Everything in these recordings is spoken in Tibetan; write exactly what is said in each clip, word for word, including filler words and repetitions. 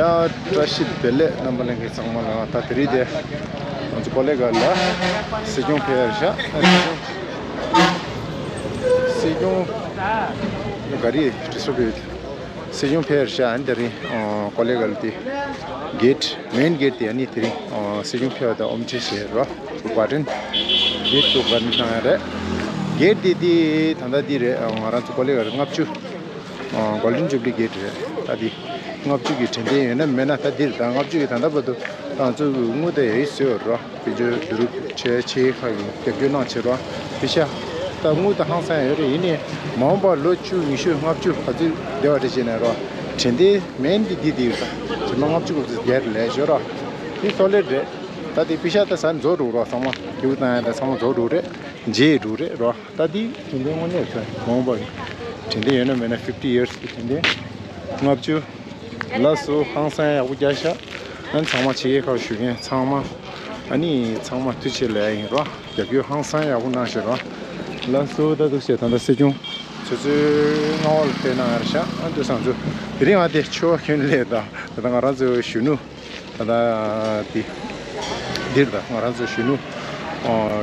བཀྲ་ཤིས་བདེ་ལེགས། རྣམ་པ་ལྷན་རྒྱས་ཚང་མ་ལ། ད་དེ་རིང་དེ་ང་ཚོ་ཀོ་ལེ་གྷལ་ལ་སྲིད་སྐྱོང་ཕེབས་ཡ་རེད་ཤག་སྲིད་སྐྱོང་ག་རེ་དྲི་སོ་ཕེབས། སྲིད་སྐྱོང་ཕེབས་རེད་ཤག་ཨ་ནི་དེ་རིང་ཀོ་ལེ་གྷལ་དེ་གེ་ཊི་མེན་གེ་ཊི་དེ། ཨ་ནི་དེ་རིང་སྲིད་སྐྱོང་ཕེབས་པ་དང་ཨོམ་ཁྲི་བྱས་རོ། གྷར་ཌེན་གེ་ཊི་ཊུ་གྷར་ཌེན་གནང་ཡ་རེད། གེ་ཊི་དེ་དེ་ད་ལྟ་འདི་རེད། ང་རང་ཚོ་ཀོ་ལེ་གྷལ་ལྔ་བཅུ། ཨ་གོལ་ཌེན་ཇུ་བི་ལི་གེ་ཊི་རེད། ད་འདི་ལྔ་བཅུ་གི་དྲན་རྟེན་ཡོད་ན་མེད་ན། ད་འདིར་ད་ལྔ་བཅུ་གི་ད་ལྟ་བར་དུ་ང་ཚོ་དངུལ་དེ་ཡོད་ཟེར་བ་རོ། དཔལ་འབྱོར་བསྡུ་རུབ་བྱས་ཆེད་ཁག་གི་རྒྱབ་སྐྱོར་གནང་བྱས་རོ། དེ་ཤ་ད་དངུལ་དེ་ཧང་སང་ཡོད་རེད། ཡིན་ནའི་མ་འོངས་པ་ལོ་བཅུ་ཉི་ཤུ་ལྔ་བཅུ་ག་ཚོད་བསྡད་པ་རེད་ཅེ་ན་རོ། དྲན་རྟེན་མེན་གི་འདི་འདི་ཡོད། ད་ཕྱི་མ་ལྔ་བཅུ་ག་ཚོད་བརྒྱད་རེད་ལས་ཞོ་རོ། དེ་སོ་ལེ་རེད། ད་དེ་པི་ཤ་ད་ས་འཛོ་རུག་རོ། ཚང་མ་སྐྱིད་པོ་བཏང་ཡ་ད་ཚང་མ་འཛོ་རུག་རེད། རྗེས་རུག་རེད་རོ། ད་འདི་དྲན་རྟེན་དངོས་གནས་ཚོ་མ་འོངས་པ་དྲན་རྟེན་ཡོད་ན་མེད་ན། fifty years གི་དྲན་རྟེན་ལྔ་བཅུ། ལགས་སོ། ཧང་སང་ཡག་པོ་རྒྱག་ཤག་ཨ་ནི་ཚང་མ་ཕྱི་རྒྱལ་ཁག་བཞུགས་མཁན་ཚང་མ། ཨ་ནི་ཚང་མ་ཐུགས་རྗེ་ཆེ་ལབ་ཡ་ཡིན་རོ། རྒྱབ་སྐྱོར་ཧང་སང་ཡག་པོ་གནང་ཤག་རོ། ལགས་སོ། ད་འདུག་བྱས་ད་ལྟ་སྲིད་སྐྱོང་ཚོད་ཚོད་མངའ་འོག་ལ་ཕེབས་གནང་ཡ་རེད་ཤག་ཨ་འདུག་སང་ཚོ་དེ་རིང་ཨ་དེ་ཆོ་ཁྱོན་ལས་ད་ད་ལྟ་ང་རང་ཚོའི་གཞོན་ནུ། ད་ལྟ་འདི་འདིར་ད་ང་རང་ཚོ་གཞོན་ནུ་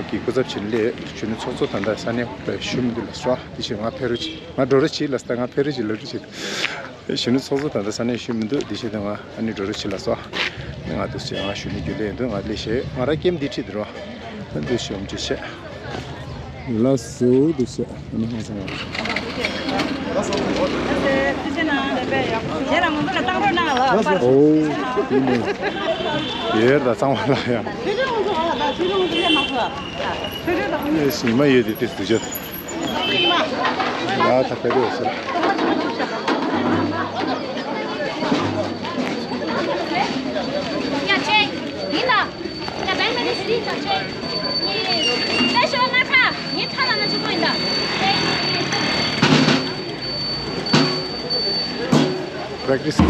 གི་སྐུ་ཚབ་བྱས་ནས་སླེབས། གཞོན་ནུ་ཚོགས་གཙོ་ད་ལྟ་ས་གནས་ཞུ་མི་འདུག་ལགས་སོ། དེ་བཞིན་ང་ཕེབས་རོགས་གྱིས། ང་འགྲོ་རོགས་གྱིས་ལགས་སོ། ད་ང་ཕེབས་རོགས་གྱིས་ལབ་རོགས་གྱིས། གཞོན་ནུ་ཚོགས་གཙོ་ད་ལྟ་ས་གནས་ཞུ་མི་འདུག་དེ་བཞིན་ད་ང་ཨ་ནི་འགྲོ་རོགས་གྱིས་ལགས་སོ། ང་འདུག་སེ་ང་གཞོན་ནུ་རྒྱུན་ལས་ཡིན་འདུག་ང་སླེབས་ཤེས། ང་རང་ཀེམ་འདི་ཁྲིད་འདུག་རོ། འདུག་སེ་ཨོམ་ཅོག་བྱས། ལགས་སོ། འདུག་སེ་ཨ་ནི་ཧང་སང་། ཨོ། ཡིན་ནི། ཡོད་ད་ཚང་མ་ལ་ཡ། ཨེ་ཉི་མ་ཡོད་དེ་དེ་འདུག་བྱས། ཡ་ད་ག་རེ་ཟེར། Practice.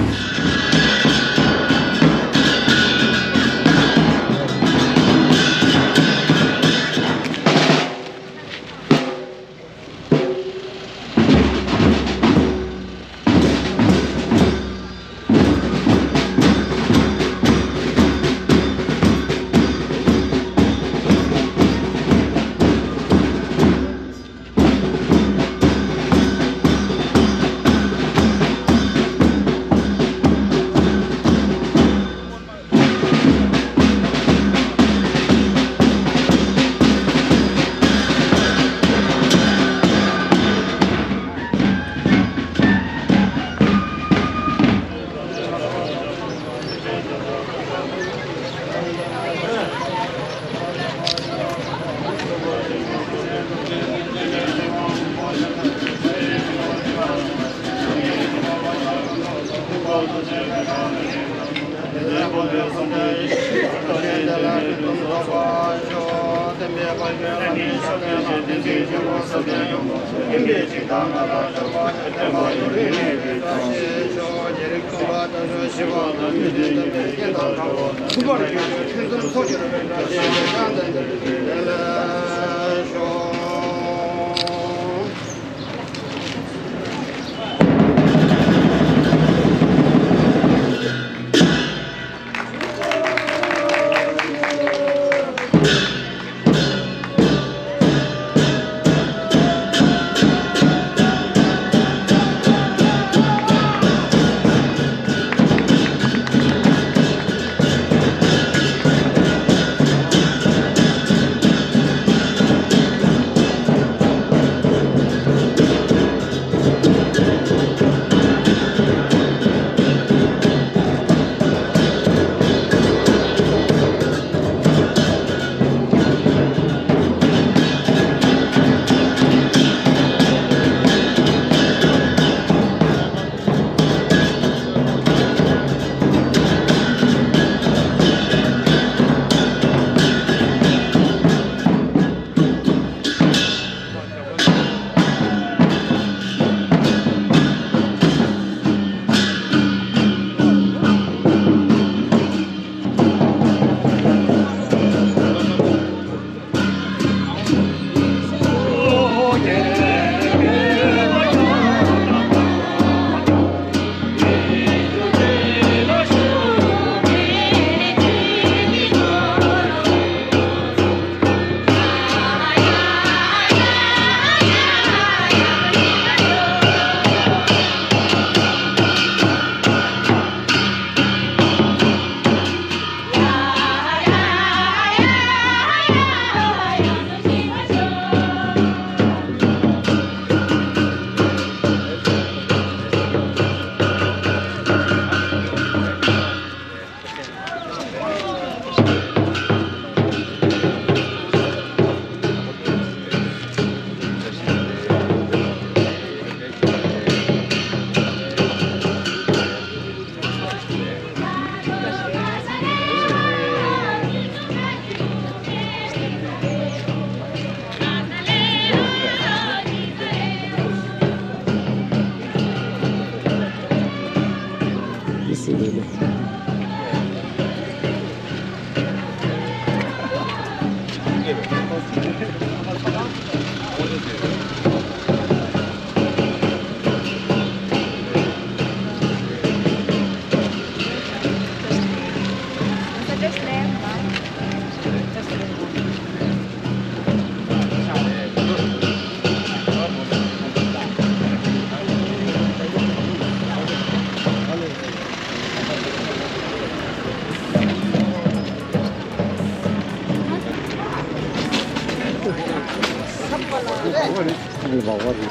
बाबा रे।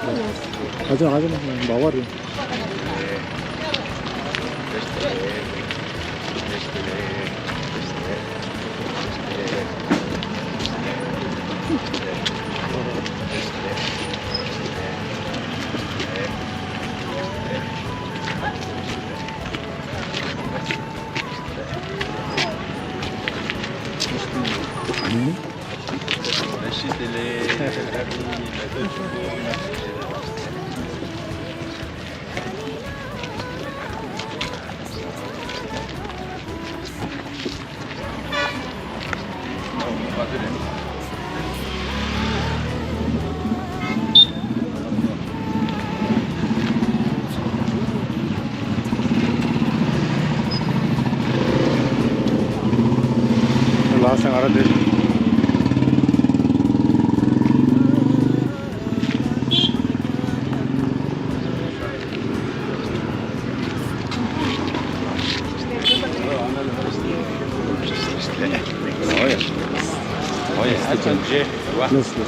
अच्छा, आज ना बाबा रे। ལགས་སོ། ང་རང་འདིར། ལགས་ལགས།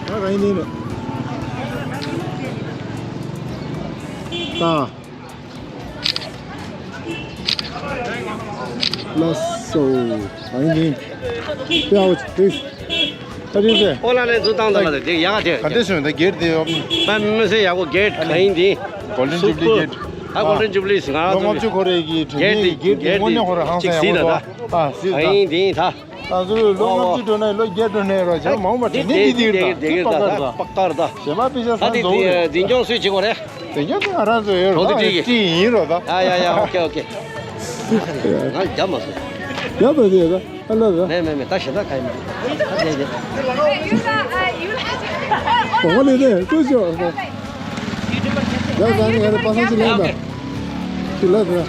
ད་རང་ཡིན་ནི། ད། ལགས་སོ། ཨ་ནི། དེ་ཨའོ་དེ། ད་དེ་ཟེ། ཨོ་ལ་ལན་ཚུར་བཏང་ད་ལ་དེ་ཡག་ག་དེ། ག་དེ་སོང་ད་སྒེར་དེ་ཡོད། ད་མི་སེ་ཡག་པོ་སྒེར་ག་ཡིན་དེ། གོལ་ཌེན་ཇུ་བི་ལི་སུ་པར་སྒེར། ད་གོལ་ཌེན་ཇུ་བི་ལི་སི་ང་ལོ་ལྔ་བཅུ་འཁོར་རེ་གི་དྲན་རྟེན་གྱི་སྒེར་དེ་དངོས་གནས་ཁོ་རང་ཧང་སང་ཡག་པོ་འདུག་ཨ་སི་ད། ཨ་ཡིན་དེ་ད། ད་ཚོ་ལོ་ལྔ་བཅུ་འགྲོ་ན་ལོ་བརྒྱད་འགྲོ་ན་རོ་ཇོ་མང་མ་དྲན་ནི་དེ་དེ་ད་དེ་པག་ཀར་ད། པག་ཀར་ད། གཞན་པ་པི་ཤ་ད་སང་དེ་ཛོ་རེད། འཛིན་སྐྱོང་སུས་བྱེད་དགོས་རེད། དེ་ཉོ་དེ་ང་རང་ཚོ་ཡོད་རོགས་རེད། ད་ཀྲི་ཡིན་རོགས་ད། ཡ་ཡ་ཡ། ཨོ་ཀེ་ཨོ་ཀེ། ང་རྒྱབ་མ་སོང་། རྒྱབ་མ་སོང་ད། ཨ་ལ་ད། མེད་མེད་མེད། ད་ཞེ་ད་ག་ཡིན་མི་འདུག་ད་དེ་དེ། ཨོ་ལེ་ལེ་ཀུ་ཤོ། ཡ་ད་ནི་ང་རེ་པ་སངས་ཅི་ལེན་ད། ཅི་ལ་ད།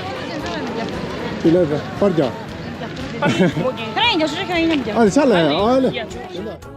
ཅི་ལ་ད་པར་རྒྱག་ཁྱེད་རང་ཡིན་རྒྱབ་ཤོག་ཁྱེད་རང་ཡིན་རྒྱབ། ཨ་ལེ་ཆ་ལ་ཡ་ཨ་ལེ།